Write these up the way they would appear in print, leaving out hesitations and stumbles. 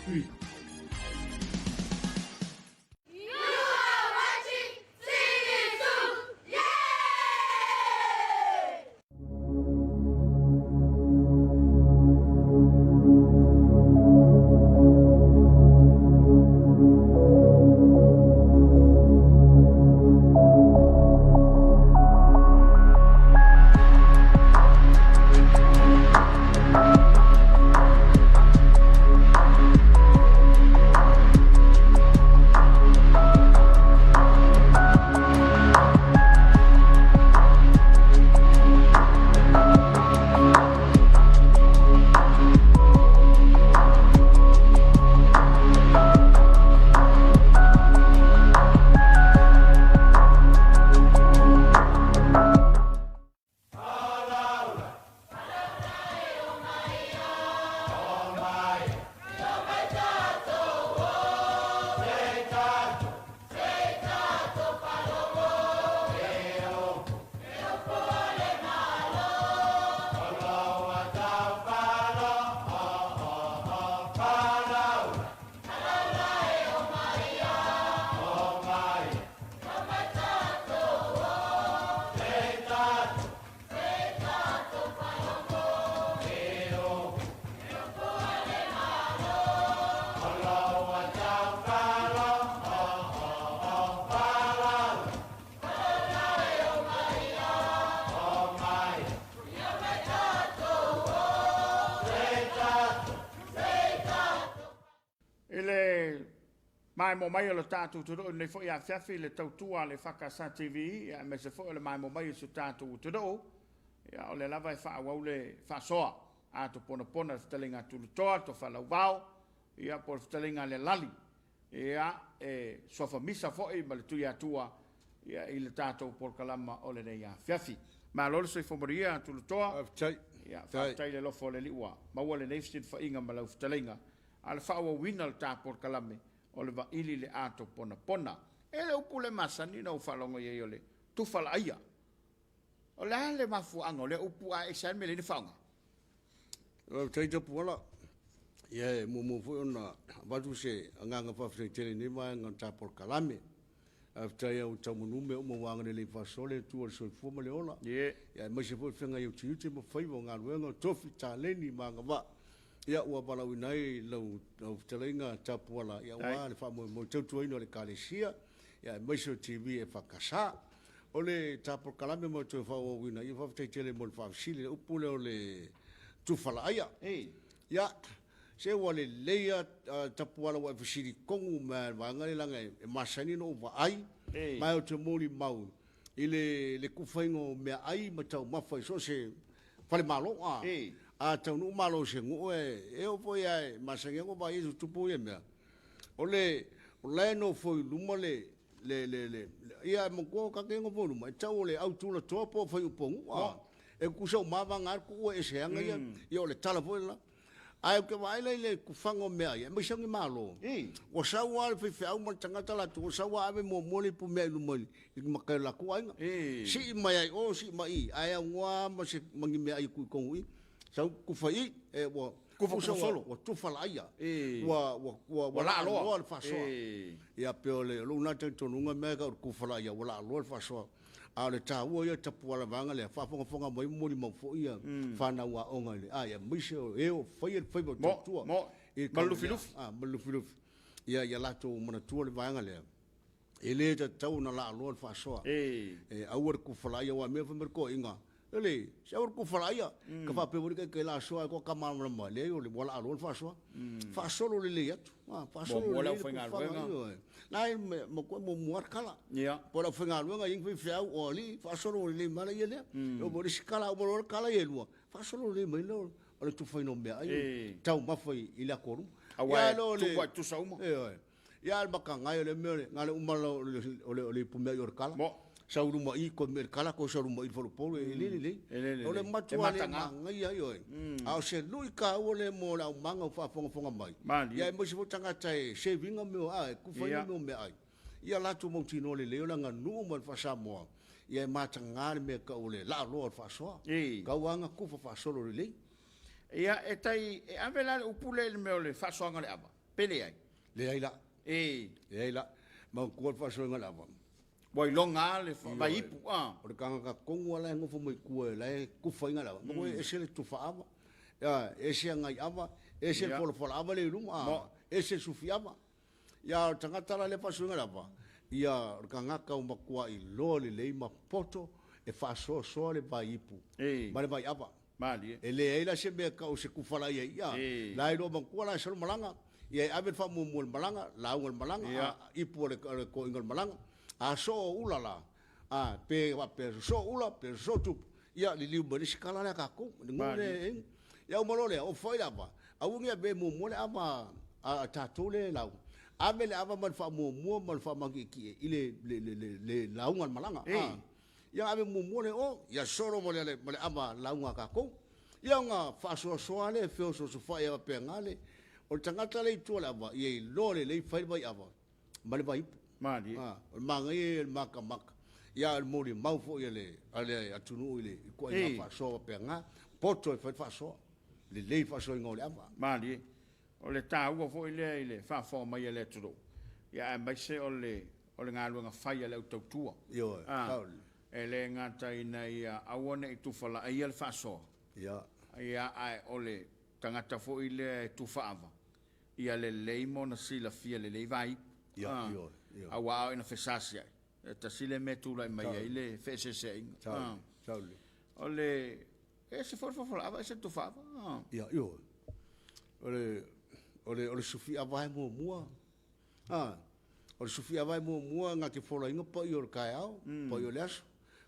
3. You are watching TV2! Yeah! I le maemo mai o le tatou atunuu i lenei foi afiafi i le tautua a le EFKS TV, aemaise foi o le maemo mai o si o tatou atunuu, ia, o lea lava e faaauau le faasoa atoponapona i le fetalaiga a Tulatoa, le Tofa Lauvao, ia, po o le fetalaiga a Lealali, ia, e suafa misa foi ma le Tuiatua, ia, i le tatou polokalama o lenei afiafi. Malo le soifua manuia Tulatoa. Faafetai. Ia, faafetai i le alofa o le Alii ua maua lenei fesilafaiga ma lau fetalaiga, a o le faaauauina o le ta polokalame o le vaili i le atoponapona. E le upu lea masani ona ou faalogo i ai o le tufa laaia. O le a le mafuaaga o lea upu ae ese lava le mea lea na faaaoga? Faafetai Tapuala. Ia e muamua foi ona avatu se agaga faafetai tele i lenei vaega o le ta polokalame. Faafetai lava ua tau manu mea uma ua agalelei faasoa le Atua i le soifua ma le ola. Ie. Ia aemaise foi le feagai utiuti ma faiva o galuega, o tofi, taleni ma agavaa. Ia ua valaauina ai lau lau fetalaiga Tapuala ia aua le faamoemoe tautuaina o le Ekalesia ia aemaise o TV EFKS. O le ta polokalame mo le toe faaauauina, ia faafetai tele mo le faafesili, le upu lea o le tufalaaia. Ia, se ua lelei lava Tapuala ua e fesili tonu mai lava i le vaega lea leaga e masani ona ou vaai, ma ou te molimau i le tufaina o meaai ma taumafa i so o se falemalo. A taunuu malo i se nuu e oo foi lava e masani lava ona ou vaai i ai i tutupu ia mea, o le la e nofo i luma le le, le, le, ia e manatua o tagata ia e nofo i luma, e tau o le au tulatoa po o faiupu a nuu, e tutusa uma lava vagana tuu e ese aga ia, ia o le tala foi lena. Ae ou te vaai la i le tufaga o mea ia, aemaise ni malo, ua sau lava le faifeau ma le tagata latou, ua sau lava ave muamua le ipumea i luma i le matai o le latou aiga. Sii mai lava i o, sii mai i i, ae aunoa lava ma se, ma ni meaai e tuu i totonu i i. Sau tufa i i, ua Tufa tusa tufa solo. ua tufa laaia, Ĩ. ua, ua, ua, Ua laaloa. laaloa le faasoa. Ĩ. Ia, pei o le, o lou na talitonuga mea e tau o le tufa laaia, ua laaloa le faasoa. A o le taua ia o le tapuala vaega lea, faafogafoga mai ma molimau foi ia fanau aoga i le, a, aemaise o e o faia le faiva o Mo, tautua mo, i le ma le tau lea, lufilufi. a, ma le lufilufi. Ia, ia latou manatua le vaega lea, e le tatau ona laaloa le faasoa. Ĩ. E aua le tufa laaia, aua o le mea fai mai le toeaina, Ele, se aua le tufa laaia, ka faapea foi le taitai la asoa ai koa ka malamalama, leai o le ua laaloa le faasoa. Faasolo lelei atu, a, faasolo Muamua le lelei le tufaga, aufaigaluega. ioe. Na e matua muamua lava le tala. Ia. Po o le aufaigaluega e i ai ni faifeau o alii, faasolo lelei mai lava ia lea. E oo foi i le isi tala, a uma loa le tala ia e lua, faasolo lelei mai lea o le tufaina o meaai, Ĩ. taumafa i le atoa luma. Aua Ia, e le o le tupu lava e tutusa uma. Ioe. Ia a le matagai o le mea o le, na o le uma la o le, o le ipu mea i o le kala. Mo. Sau luma i, koe mea i le kala, koe sau luma i le faleupolu, e le lelei. E le lelei. O le E matua le mataga. manaia, ioe. A o se lui taua lea mo le aumaga o faafogafoga mai. Malie. Ia aemaise foi tagata e serve ina mea o, a, e kufaina Ia. mea o meaai. Ia latou mautinoa lelei o le aganuu ma le faa-Samoa, ia e mataga le mea e tau o le laaloa o le faasoa. Ĩ. Tau lava na tufa faasolo lelei. Ia, e tai, e ave la le upu lea i le mea o le faasoaga o le ava. Pe leai? Leai la. E. Leai la. Manatua le faasoega o le ava. Ua iloga lava le vaiipu, a. O le tagata tonu lava la e nofo mai tua la e tufaina le ava, manatua e ese le tufa ava, ese agai ava, ese le folafola ava lea i luma, ese le sufi ava. Ia a o le tagata la lea e faasoaina le ava, ia o le tagata ua matua iloa lelei ma poto e faasoasoa le vaiipu ma le vaiava. Malie. E leai la se mea e tau o se tufalai ai, ia, la e iloa matua la e sau le malaga, ia e ave le faamuamua i le malaga, lauga i le malaga, a, ipu a le toeaina o le malaga. A soo ula la, a, pe faapea e sosoo ula, pe sosoo tupu, ia liliu mai le isi tala lea a tatou, le nuu lea e Ia uma loa lea, ofoai le ava, aua ne i avea muamua le ava a tatou lea e lauga, ave le ava ma le faamuamua ma le faamatietie i le, le, le, le, le lauga a le malaga. A, ia ave muamua le o, ia solo ma le, ma le ava lauga a tatou. Ia ona faasoasoa lea e feosoosofai ai faapena le, o le tagata lea i tua o le ava, ia iloa lelei fai le vaiava ma le vaiupu. Malie. A, o le manaia ia o le matamata, ia a o le molimau foi a le, a le atunuu i le ituaiga faasoa faapena, poto e fai le faasoa, lelei le faasoaina o le ava. Malie. O le taua foi lea i le faafofoga mai a le atunuu, ia aemaise o le, o le galuega fai a le au tautua. Ioe, A, e le gata ina ia aua ne i tufalaia le faasoa, Ia. ia ae o le tagata foi lea e tufa ava, ia lelei ma ona silafia lelei vaipu. Ia, A, ioe, ioe. aua a oo ina fesasiai, e tasi lea mea e tulai mai ai le feeseeseaiga. Sao A, lelei, sao lelei. o le, e ese foi le folafolaava ese le tufaava. A. Ia, ioe. O le, o le, o le sufiava lava e muamua. A, o le sufiava e muamua na te folaina paia o le taeao, paia o le aso,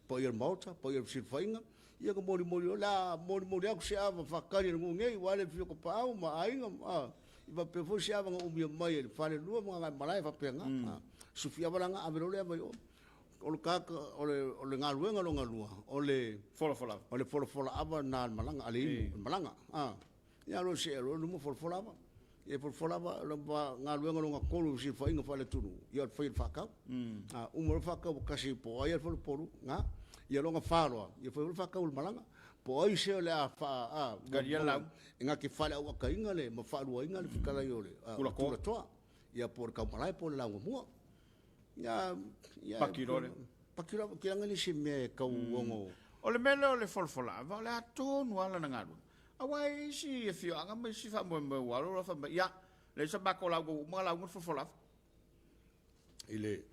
paia o le maota, paia o le fesilafaiga, ia na molimoli o le a molimoli atu se ava faatali a le nuu nei aua le afio o Tapaau ma aiga ma, a, faapea foi se ava na umia mai e le falelua ma Gagaemalae faapena. A, sufiava la na ave loa le ava i o. O le tagata, o le, o le galuega lona lua, o le Folafolaava. O le folafolaava na a le malaga, a le inu, o le malaga. A, ia alu see loa i luma folafola ava. Ia folafola ava, o le galuega lona tolu i fesilafaiga faale-atunuu, ia o le fai o le faatau. A uma loa le faatau ua tasi po o ai lava le faleupolu, na. Ia lona fa loa, ia fai foi le faatau o le malaga. Po o ai se o le a faa, a, Talia le lauga. E na te faaleauataina le ma faaluaina le fetalai o le Tulatoa. Ia po o le taumalae po o le lauga mua. Ia, ia, Paki loa lea. Paki loa, leaga le isi mea e tau ono. O le mea lea o le folafolaava, o le a tonu lava lana galuega. Aua e i ai isi afioaga ma isi faamoemoe ua alu loa fai mai, ia, leai sa matou lauga ua uma ona lauga le folafolaava. I le,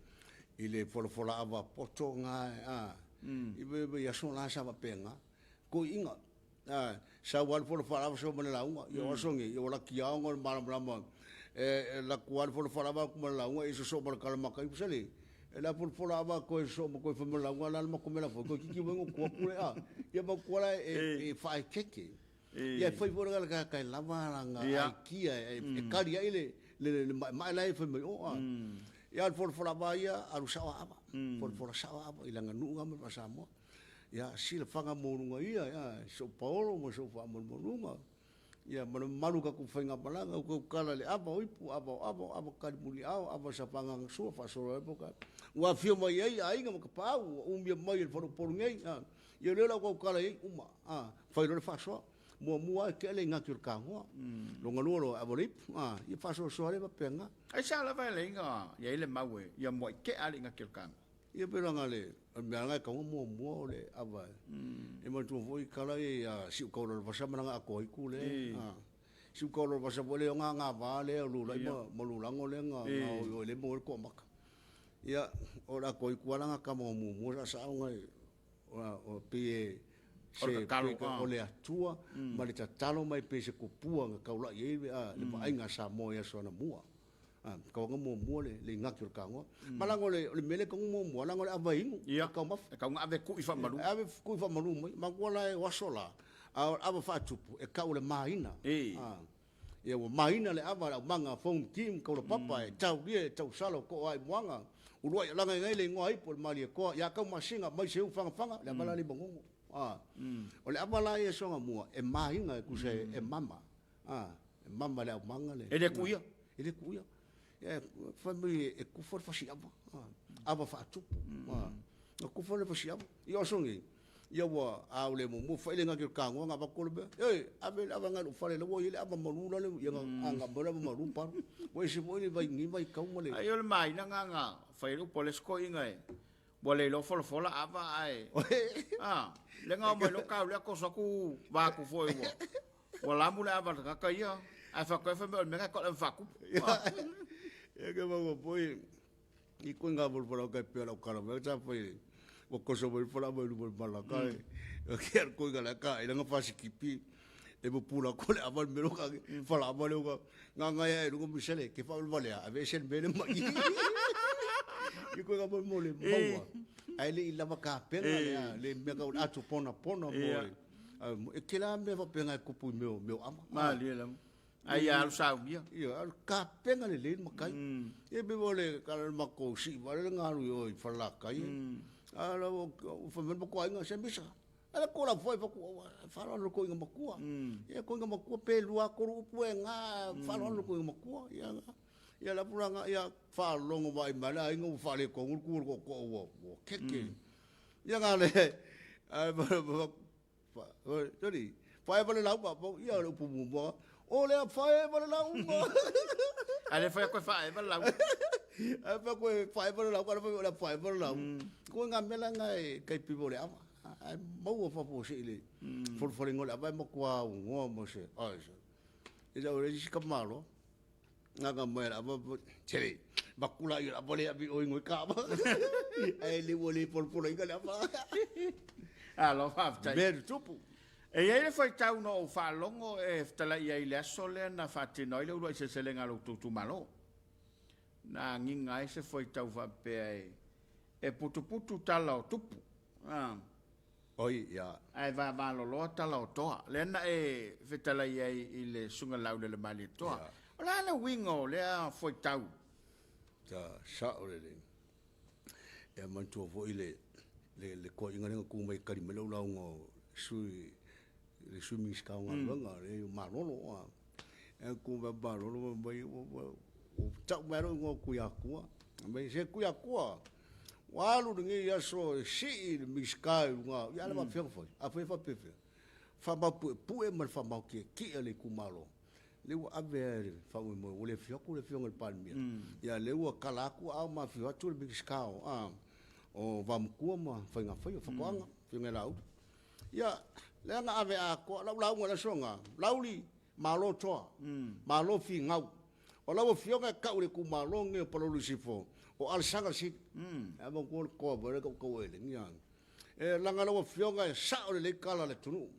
i le folafolaava poto na, a, i aso la sa faapena. Toeaiina, a, sau lava le folafolaava sau ma le lauga. Ia o aso nei, ia ua laki lava ona o le malamalama. E alu atu lava le folafolaava atu ma le lauga, e sosoo ma le kalamata ifo, sole, e la folafolaava toe sosoo ma toe fai ma le lauga, o le a le matou mea la e fai, toeitiiti uma ona tu atu lea, a. Ia manatua la e faaeteete. Ia e fai foi le tagata e lava lana aikia e kali ai le maemae la e fai mai o, a. Ia a o le folafola lava ia, alu sao lava ava, folafola sao lava ava i le aganuu lena ma le faa-Samoa. Ia, silafaga maualuga ia, ia, sou paolo ma sou faamalumaluga, ia, ma le mamalu o tatou faigamalaga, ua tautala i le ava o ipu, ava o ava, o ava tali muliao, ava safaagagasua, faasolo ai po ua afio mai ai aiga ma tapaau, ua umia mai e le faleupolu nei, a, ia o lea la ua tautala i ai uma, a, fai loa le faasoa. Muamua lava e tea le igati o le kagoa, lona lua loa e ava o le ipu, a, ia faasoasoa lea faapena. Aisea lava e leai na i ai le mau e, ia muai tea le igati o le kagoa? Ia pei leaga le mea lena e tatau ona muamua o le ava e manatua foi tala ia ia Siukaulelevasa ma lana atoaitu lea. Siukaulelevasa foi lea o gagava lea o Lulai ma Lulago lea na o i o e le maua ai le toamaka. Ia o le atoaitu lava lana tama muamua sa sao ona o pei e se o le Atua ma le tatalo mai pei se tupua na taulai ai le vaaiga a Samoa i aso anamua. Tauga muamua le igati o le kagoa. Ma leaga o le mea lea e tauga muamua, leaga o le ava e inu, e taumafa. E tauga ave kui faamalu. E ave kui faamalu mai. Matua la e o aso la, a o le ava faatupu, e tau o le maina. Ia ua maina le ava a le aumaga a Foam Team Kaulapapa e taulia e tausala o toa ai moaga. Uluai alaga i ai le igoa ipu o le Malietoa ia Taumasina mai Seu Fagafaga, le ava la le Magogo. O le ava la ia e soga mua, e maina e tusa e mama. A, e mama le aumaga le. E le kuia. E le kuia. E fai mai e kufa le fasi ava. Ava faatupu. Na kufa le fasi ava. Ia o aso nei. Ia ua a o le muamua fai le gagi o le kagoa na avatu le mea. Oi, ave le ava ngai lou fale la ua i ai le ava malu la le ia na aga mai le ava malu palu. Ua ese foi le vai nei vaitau ma le. Ai o le maina na na fai ai le upu a le isi toeaina e ua le iloa folafola ava ae a le na omai loa tau lea toso atu vaatu foi ua ua lamu le ava a le tagata ia ae faatoa fai mai o le mea lena e tau le ava faatupu. Ia ke maua foi i koe ngā volopala o kai pea lau kala mai sa fai ua koso mai fala mai luma mala ka e ke al koe gala ka ila nga fasi kipi e mo pula ko le aval melo ka fala aval le ka nga nga ya e lunga misele ke fa vale a ve sel mele mai i koe ga mo le maua ai le i lava ka penga le le mea ka atu pona pona mo e ke la mea fa penga e kupu meo meo ama malie lava Ai ia alu saunia. Ia, alu kapenga lelei le makai. Ia pe mo le kala le makou sii wale le ngalu i oi Falelatai. A la o fai mai le makou aiga se misa. A la ko la foi fa ku whaloalo ko inga makua. Ia ko inga makua pe lua tolu upu e ngā whaloalo ko inga makua. Ia nga. Ia la pulanga ia whalongo mai mai le aiga ua whale kongu ku ko ko ua ua keke. Ia nga le ai Sorry, whae wale lauga, ia o le upu muamua, o lea whae wale lauga. A le whae koe whae wale lauga. A whae koe whae wale lauga, a whae wale whae wale lauga. Koe ngā mea la ngā e kai piwa o le awa. Ai maua whapo se i le whalewhale ngō le awa e makua ngoa mo se. Ai se. E jau le isi ka malo. Ngā ngā mai la awa, tere, makula i la awa le awi oi ngoi ka awa. Ai le ua le polopola i ka le awa. Alo, faafetai. Mea tutupu. E i ai le faitau na ou faalogo e fetalai ai i le aso lea na faatino ai le uluai seleselega a lo outou itumalo. Na agiga ai se faitau faapea e, e putuputu tala o tupu. A. Oi, ia. Ae vavaloloa tala o toa. Lea na e fetalai ai i le Susuga Laulelemalietoa. Ia. O le a le uiga o lea faitau? Ia, sao lelei. Ia manatua foi le le le toeaiga lea na tu mai e tali mai lau lauga o sui le Sui Minisita o Galuega le Malolo a. E tu mai Malolo fai mai ua ua tau mai lou igoa o Tuiatua. Fai mai se Tuiatua ua alu lenei aso e sii le Minisita i luga ia a le faapefea ona fai? A fai e faapefea? Faamaupuepue ma le faamaotietie a le itumalo lea ua ave lava i le faamoemoe ua le afio atu le Afioga i le Palemia, ia lea ua tala atu a ma afio atu le Minisita o o Vaomatua ma Faiga Faiva, Faatoaga, Afioga ia Laauli. Ia, lea na ave atoa, lau lauga i le aso lena, Laauli, malo toa, malo finau. O lau Afioga e tau i le itumalo lenei o Palauli Sisifo, o Alesana le Sili. Ae manatua le toa foi lea tautau elegi. E laga lau Afioga e sao lelei tala a le atunuu.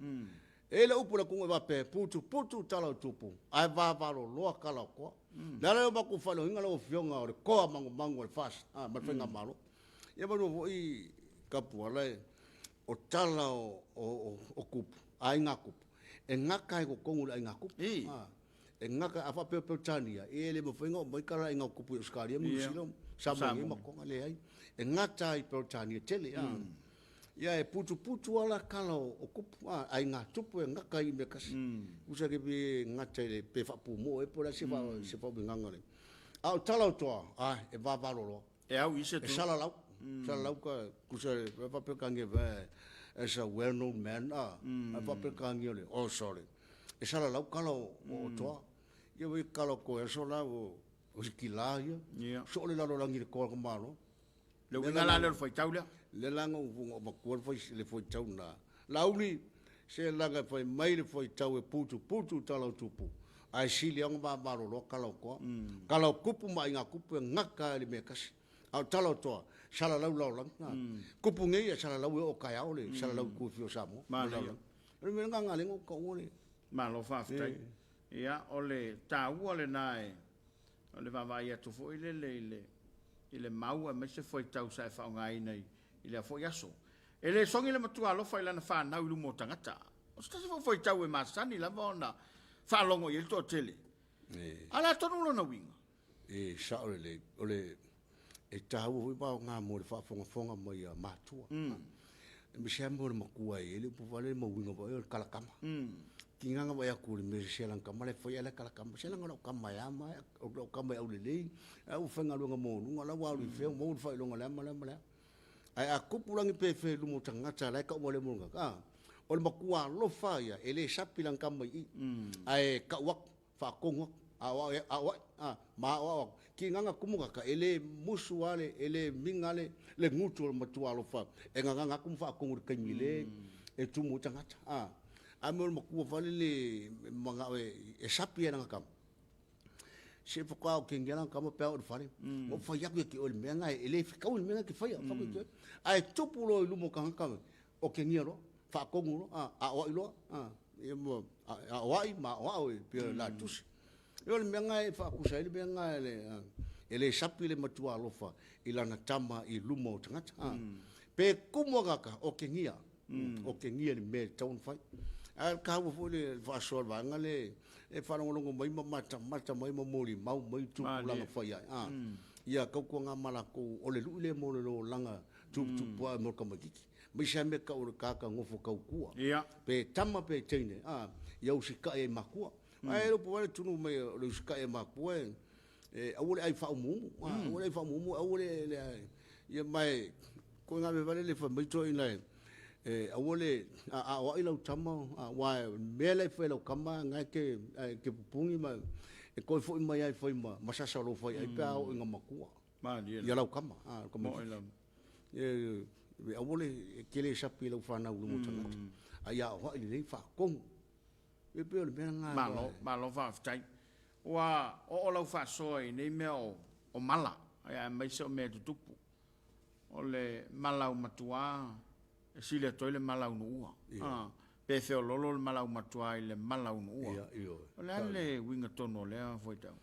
E i ai le upu a le atunuu e faapea, e putuputu tala o tupu, ae vavaloloa tala o toa. O le ala lea o matou faailoaina lau Afioga o le toa magumagu o le FAST ma le Faigamalo. Ia manatua foi Tapuala e, o tala o tupu, aiga tupu, e gata ai i totonu o le aiga tupu. E gata, a faapea o Peretania, e le mafai ona oo mai tala aiga o tupu i Ausetalia ma Niu Sila, Samoa nei ma Toga, leai. E gata ai i Peretania tele. Ia e putuputu lava la tala o tupu, aiga tupu e gata ai i mea tasi. Tusa ke pe gata i le pe faapumo'o ea po o le a se faauigaga o le. A o tala o toa, a e vavaloloa. E au i se E salalau, salalau ka tusa e faaperetania as a well known man, a faaperetania o le, oh sorry. E salalau tala o toa. Ia ua tala o toa e aso la o se kila ia. Soo le lalolagi i le toa o le Malo. Le uiga la lea o le faitau lea. Le la na ou avatua le faitau lena. Laauli, se laga e fai mai le faitau e putuputu tala o tupu, ae sili lava ona vavaloloa tala o toa. Tala o tupu ma aiga tupu e gata lava i le mea e tasi. A o tala o toa, salalau lalolagi. Tupu nei e salalau e oo taeao le salalau i tua i o Samoa. Manaia. O le mea lena na ala ai ona ou taua le. Malo faafetai. Ia, o le taua lena e, o le vaavaai atu foi lele i le, i le mau aemaise fuaitau sa e faaaogaina i, i lea foi aso. E le sogi le matua alofa i lana fanau i luma o tagata. O se tasi foi fuaitau e masani lava ona faalogo i ai le toatele. A o le a tonu lona uiga? E sao lelei, o le, e taua foi vaoga mo le faafogafoga mai a matua. Aemaise lava mo le matua e i ai le upu foi lea ma uiga foi o le kalakama. Tiga na vaai atu i le mea se lana tama la e fai ae la e kalakama. Se leaga o lau tama e a ma e, o lau tama e aulelei, a ua faigaluega maualuga, la ua alu i fea ua maua le faailoga o le a ma le a ma le a. Ae a tupu la ni fefe i luma o tagata la e tau mai mo le a, o le matua alofa ia e le sapi lana tama i i, ae tau atu, faatonu atu, aoao aoai, a, ma aoao atu. Kinaga tumu tagata, e le musu lava le, e le miga le, le gutu o le matua alofa e gagana atu ma faatonu i le taimi le e tumu ai tagata, a. A mea o le matua foi lele e manao e sapi ai lana tama, Se faatoa otegia lana tama pe a oo i le fale. Ua ou fai atu ia te oe i le mea lena, e le fetaui le mea lena e te faia. Fai atu ia te oe. Ae tupu loa i luma o tagata, otegia loa, faatonu loa, aoai loa, ia ma aoai ma aoao e pei o le tusi. Ia o le mea lena e faatusa ai le mea lena, e le sapi le matua alofa i lana tama i luma o tagata. Pe tumu lava tagata, otegia. Otegia i le mea e tatau ona fai. Ae o le taua foi le faasoa o le vaega lea e faalogologo mai ma matamata mai ma molimau mai tupulaga fai ai. A, ia tautuana ma latou, o le lui lea mo le olaga tuputupu ae mo le tamaitiiti. Aemaise lava mea tau o le tagata nofo tautua. Pe tama pe teine, a, ia usitai ai i matua. Ae le upu lava lea tunu mai o le usitai i matua e, e aua le ai faaumuumu, aua le ai faaumuumu, aua le, ia ma e, ko ngā mea vale le fai mai toeaiina e, e aua le aoai lau tama, aua o le mea la e fai e lau tama na e te, e te pupuni ma e toe foi mai ai fai ma, ma sasa o lou fai ai pe a oo ina matua. Ia lau tama, a, ka E, aua le, e te le sapi i lau fanau i luma o tagata. A ia aoai lelei faatonu. E pei o le mea lena. Malo, malo faafetai. Ua oo lau faasoa i nei mea o, o mala, aemaise o mea e tutupu. O le mala aumatua e sili atu ai le mala aunuua. Yeah. Pe feololo le mala aumatua i le mala aunuua. Yeah, O le a le uiga tonu o lea fuaitau?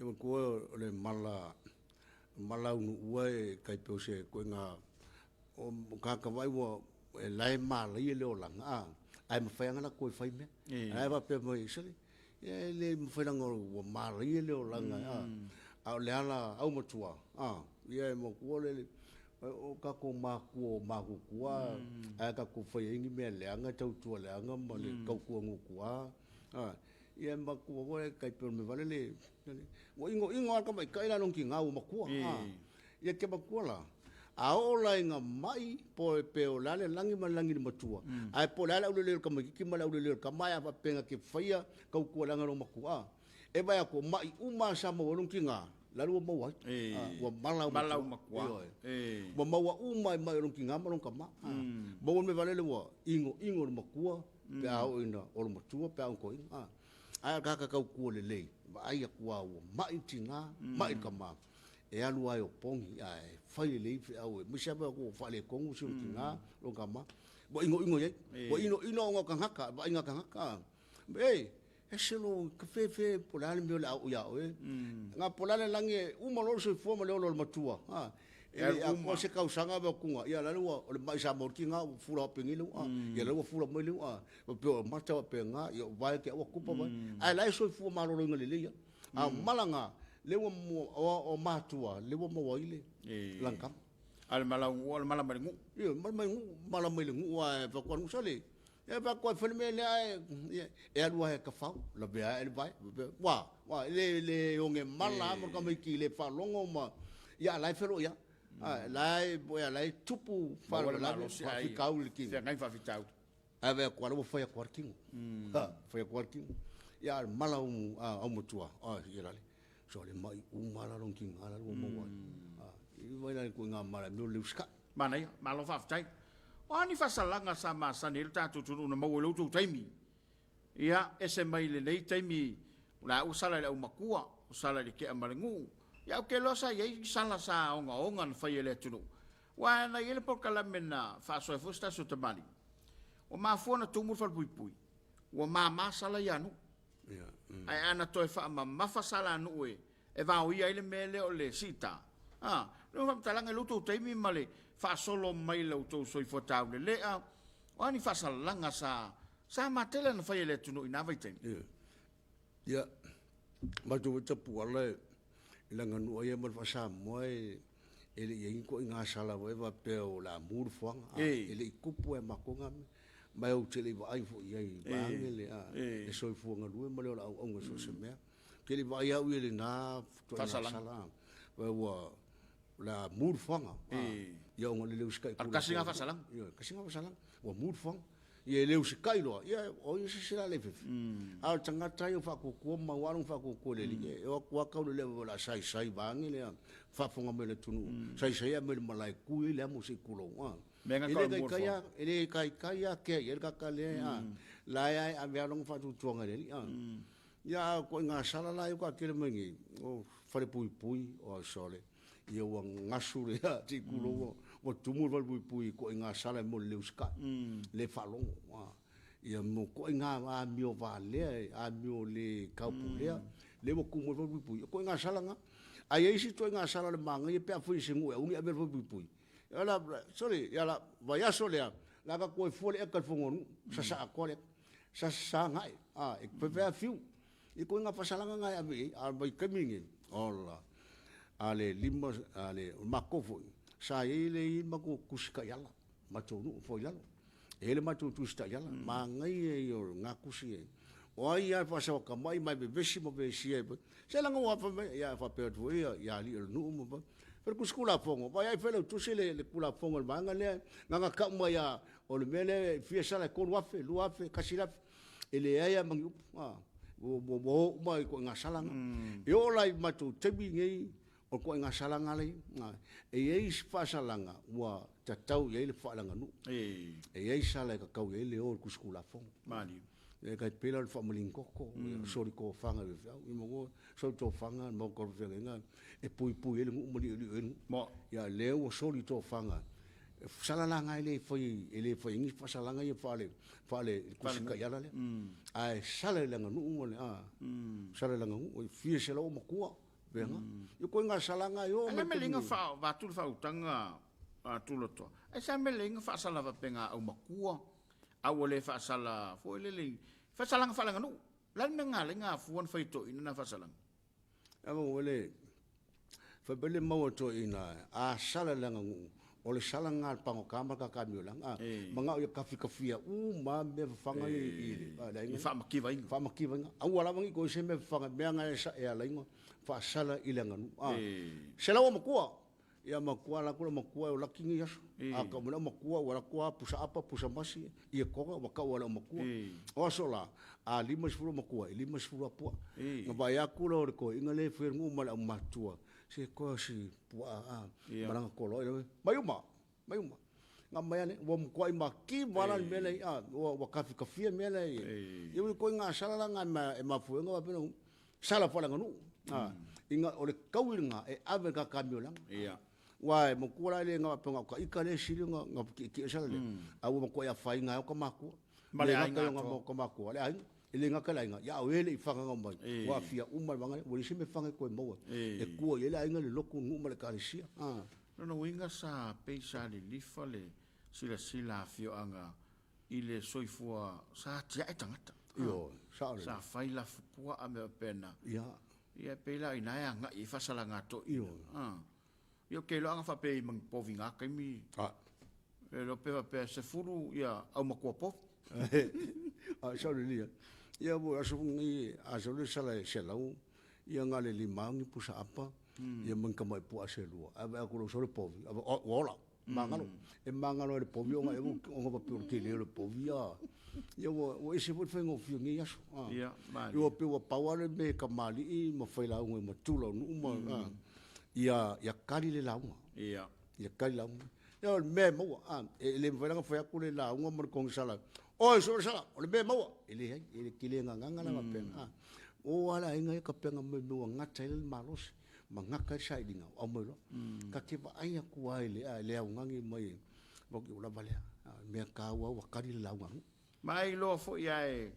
E matua o le mala, mala aunuua e tai pei o se ituaiga o tagata vaai ua e la e malaia le olaga a, ae mafai lava ona latou e fai mea. Ae faapea mai, sole, ia e le mafai leaga ua malaia le olaga a, a o le ala aumatua, a, ia e matua le, o tatou matua o matutua, ae tatou fai ai ni mea leaga, tautua leaga ma le tautua nuu-i-tua, a, ia e matua foi tai pei o le mea foi lele, ua inoino lava le tamaitai la lona tina ua matua, a. Ia te matua la, a oo la ina mai, po pe o le a le lagi ma le lagi i le matua, ae po o le a le aulelei o le tamaitiiti ma le aulelei o le tama, ae a faapea na te faia tautua leaga lou matua, a, e vaai atu, o mai uma lava sa maua ai lona tina, la le ua maua ai. A, ua mala au matua. Ioe. Ua maua uma ai mai o lona tina ma lona tama. A, maua le mea valele ua inoino le matua pe a oo ina olo matua pe a oo ina toeaina. A, ae o le tagata tautua lelei, vaai atu lava ua mai le tina, mai le tama. E alu lava e opogi ae fai lelei feau aemaise lava ua faaletonu si ona tina, lona tama, ua inoino i ai. Ua inoino ona o tagata, vaaiga a tagata. E, ese lou fefe po o le a le mea o le a oo ia oe. Na po o le a le lagi e uma loa le soifua ma le ola o le matua, a, e le i atoa se tausaga ma tuga, ia la le ua, o le mai Samoa o le tina ua fula faapeni le ua, ia la ua fula mai le ua, faapea o mata faapena, ia o vae te aua tupa vae. Ae la e soifua maloloina lelei lava. A o mala na, lea ua, o matua, lea ua maua ai le lagakama. A o le mala o le mala mai le nuu. Ioe, mala mai le nuu, mala mai le nuu aua e fai atu lava, sole, e fai atu lava e fai le mea lea ae, e alu lava e tafao, lavea ae le vae. Ua, ua, e le oge mala lava ma le tamaiti le faalogo ma, ia a o la e feiloai lava. A o la e, o la e tupu faalavelave, faafitauli i le tino. Feagai faafitauli. Ae vaai atu lava ua fai atu lava le tino. Ha, fai atu lava le tino. Ia a o le mala aumatua, a ia lale. So le mai uma la lona tiga la ua maua ai. A, i vai la i ituaiga mala mea o le usikai. Manaia, malo faafetai. O a ni faasalaga sa masani ai lo tatou atunuu na maua i lo outou taimi? Ia, ese mai lenei taimi, o la ua sala i le aumatua, ua sala i le tea ma le nuu. Ia, ou te iloa sa i ai sala sa ogaoga na fai e le atunuu. Aua na i ai le polokalame na faasoa ai foi se tasi o tamalii, ua mafua ona tumu le falepuipui, ua mama sala ia a nuu. Ae a na toe faamamafa sala a nuu e vaoia ai le mea lea o le siita, a, le faamatalaga i lo outou taimi ma le faasolo mai i lo outou soifua taulelea, o a ni faasalalaga sa sa matele na fai e le atunuu i na vaitaimi? Ia, matou foi tapuala i le aganuu ia ma le faa-Samoa e le i i ai ni ituaiga sala foi faapea o le a mu le fuaga, e le i tupu lava e matou na mea. Ma ou te le i vaai foi i ai vaeane le soifua galue ma le ola auauna i so o se mea. Ou te le i vaai au ia i lena ituaiga sala, ua O le a mu le fuaga. Ia ona le le usitai A le tasi lena faasalaga. Ioe, tasi lena faasalaga. Ua mu le fuaga. Ia e le usitai loa, ia o ai se isi la le fefe. A o le tagata ia ua faatuatua ma maua lona faatuatua i le Alii, e o atu lava tau le leva o le a saisai vaeane le faafofoga mai a le atunuu, saisai ae aumai i le malae e tu ai le amo se i tulou. Mea E le taitai lava, e le taitai lava tea i ai le tagata lea, la e ave lava lona faatuatuaga i le Alii. Ia a o ituaiga sala la ia ua taatele mai nei, o falepuipui, oi sole, ia ua gasu le se i tulou, ua tumu le falepuipui i ituaiga sala mo le le usitai, le faalogo. Ia mo ituaiga amio valea, amio le taupulea, lea ua tumu ai le falepuipui, o ituaiga sala na. Ae i ai isi ituaiga sala o le manaia pe a fai e se nuu e aua ne i avea le falepuipui, sole, ia la vaiaso lea, o le a tatou o e fua le eka i le fono a le nuu, sasaa atoa le eka. Sa sa ae, a, e faifai lava fiu. I ituaiga faasalaga na e ave i ai, a o le vaitaimi lenei, ola, a le o matou foi, sa i ai le matou Tusi Taiala, matou nuu i Foailalo. E i ai le matou Tusi Taiala, manaia ia o lena tusi, o ai lava e faasaotamai ma e vevesi ma vesia, se leaga ua fai mai, ia faapea atu foi ia alii o le nuu ma fai le tusi tulafono, vaai i ai failautusi le tulafono a le vaega lea, na ona tau mai lava o le mea lea e fia sala e $3,000, $2,000, $1,000, e leai lava ma ni upu, ua o uma i ituaiga sala na. E oo la i le matou taimi lenei, o ituaiga sala na lea e i ai. E i ai isi faasalaga ua tatau i ai le faaleaganuu. E i ai sala e tatau i ai le o i le tusi tulafono. E tai pei la o le faamalinitoto, solitofaga i faifeau, ia manatua solitofaga le maota o le feagaiga e puipui ai le nuu ma liolio ai le nuu. Ia lea ua soli tofaga, o sala la na e le fai e le fai ai ni faasalaga ia faale Tusi Taiala lea. Ae sala i le aganuu ma le sala i le aganuu, e fia selau ou matua, faapena. Ia ituaiga sala na e oo mai i le taimi nei. Vaeatu le faautaga a Tulatoa, ae se a mea e leai na faasala faapena aumatua, a ua le faasala foi lele i faasalaga faaleaganuu. O le a le mea na ala ai ona afua ona fai e toeaiina na faasalaga? Fai mai le mau a toeaiina, a sala i le aganuu, o le sala lena a le pagota ma le tatamioleaga. Manao ia tafitafia uma lava mea fafaga ia i le aiga. I faamativaina. Faamativaina. Aua lava ne i toe i ai se mea fafaga, mea na e ala ai ona faasala i le aganuu. Selau matua, Ia matua ala atu le matua e o laki nei aso. A tau mai le aumatua ua alu atu lava pusa apa, pusa masi, ia toga ua tau lava i le aumatua. O aso la, a 50 matua, e 50 lava puaa. Na vaai atu la o le toeaina lea e faia le nuu ma le aumatua, se toe o si puaa a, malaga toloa ai, mai uma, mai uma. Na aumai lava lea, ua matuai mativa lava la le mea la e i ai, ua tafitafia mea la e i ai. Ia ua ituaiga sala la na e mafua ai ona faapea la, sala faaleaganuu. Ina o le taui lena e ave i le tatamioleaga. Aua e manatua la e le faapea na o ita lea e sili ona tietie le sala lea, a ua matuai afaina ai lava ota matua. Ma le aiga atoa. Ota matua, le aiga. E le gata i le aiga, a o e le i fagaga mai, ua aafia uma le vaega lea, ua leai se mea faga e toe maua e tua i ai le aiga, le lotu, le nuu ma le ekalesia. Lona uiga sa pei sa lilifa le silasila a afioaga i le soifua sa atiae tagata. Ioe, sao lelei. Sa fai lafu puaa mea faapena. Ia. Ia e pei la o i ina e agai i ai faasalaga a toeaiina. Ioe. Ia ou te iloa ana faapea i ma ni povi i na taimi. E iloa pe faapea e 10 ia aumatua povi. A sao lelei lava. Ia ua aso foi lenei, a sau le sala e 100, ia na o le 5 ni pusa apa, ia ma ni tamai puaa se lua. Ae vaai atu loa ua sau le povi, ua ola, magalo. E magalo ai i le povi ona ona faapea o le tele o le povi a. Ia ua ese foi le faigofie o lenei aso. Ia, malie. Ua pei ua pau lava le mea e kamali'i ma failauga i matula o nuu ma, ia kali le lauga. Ia. Ia kali lauga. Ia o le mea e maua, a, e le mafai la ona fai atu le lauga ma le konesala, oi so le sala, o le mea e maua. E leai, e te le gagaga la faapena. A, o lava le aiga ia tapena mai mea ua gata ai le malosi ma gata ai le sailiga, aumai loa. Ta te vaai atu lava i le, i le augani mai, ua lava lea. O le mea taua ua kali le lauga a nuu. Ma e iloa foi lava e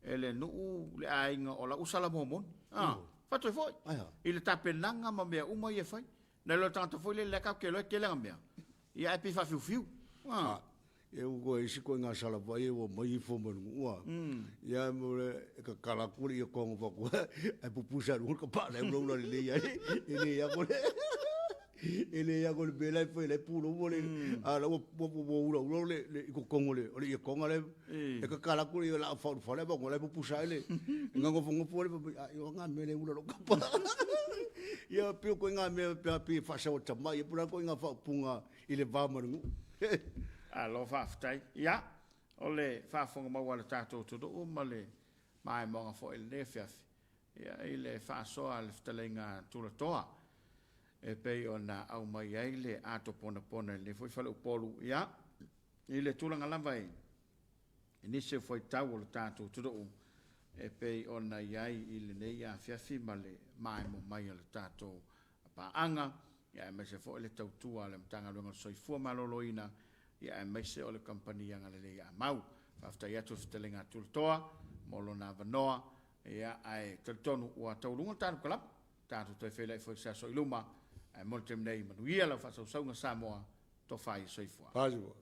e le nuu le aiga o lau sala momoni. A, fatu ai foi. I le tapenaga ma mea uma ia e fai. Nai lo le tagata foi lele lea tatou te iloa e tele ana mea, ia ae pei e faafiufiu. A. E ua isi ituaiga sala vai e ua mai ifo mai le nuu a. Ia mo le e tatala atu le ia toga fatu ae pupusa i luga le kapala e ulaula lelei ai. E le ako le. E le ago le mea la e fai la e pulou le a la ua ua ula ula le le i totonu o le o le ietoga le e tatala atu le laau faaulufale ma la e pupusa ai le gagofogofo le fai mai a ioa ngā mea le ula lou kapa. Ia pei o koe ngā mea pe pei e faasaua tamai po o le a koe ngā faaupuga i le va ma le nuu. Alo faafetai. Ia, o le faafofoga maua a le tatou atunuu ma le maimoaga foi i lenei afiafi, ia, i le faasoa a le fetalaiga tulatoa e pei ona aumai ai le ato ponapona i lenei foi faleupolu. Ia, i le tulaga lava i i nisi o fuaitau o le tatou atunuu e pei ona i ai i lenei afiafi ma le maemo mai o le tatou paaga, ia aemaise foi le tautua a le Matagaluega o le Soifua Maloloina, ia aemaise o le Kamupani Agalelei Amau. Faafetai atu i le fetalaiga a Tulatoa mo lona avanoa, ia ae talitonu ua taualuga le tatou kalama, tatou toe feiloai foi i se aso i luma, ae mo le taimi nei, manuia lau faasausauga Samoa, tofa ia soifua. Faasoa.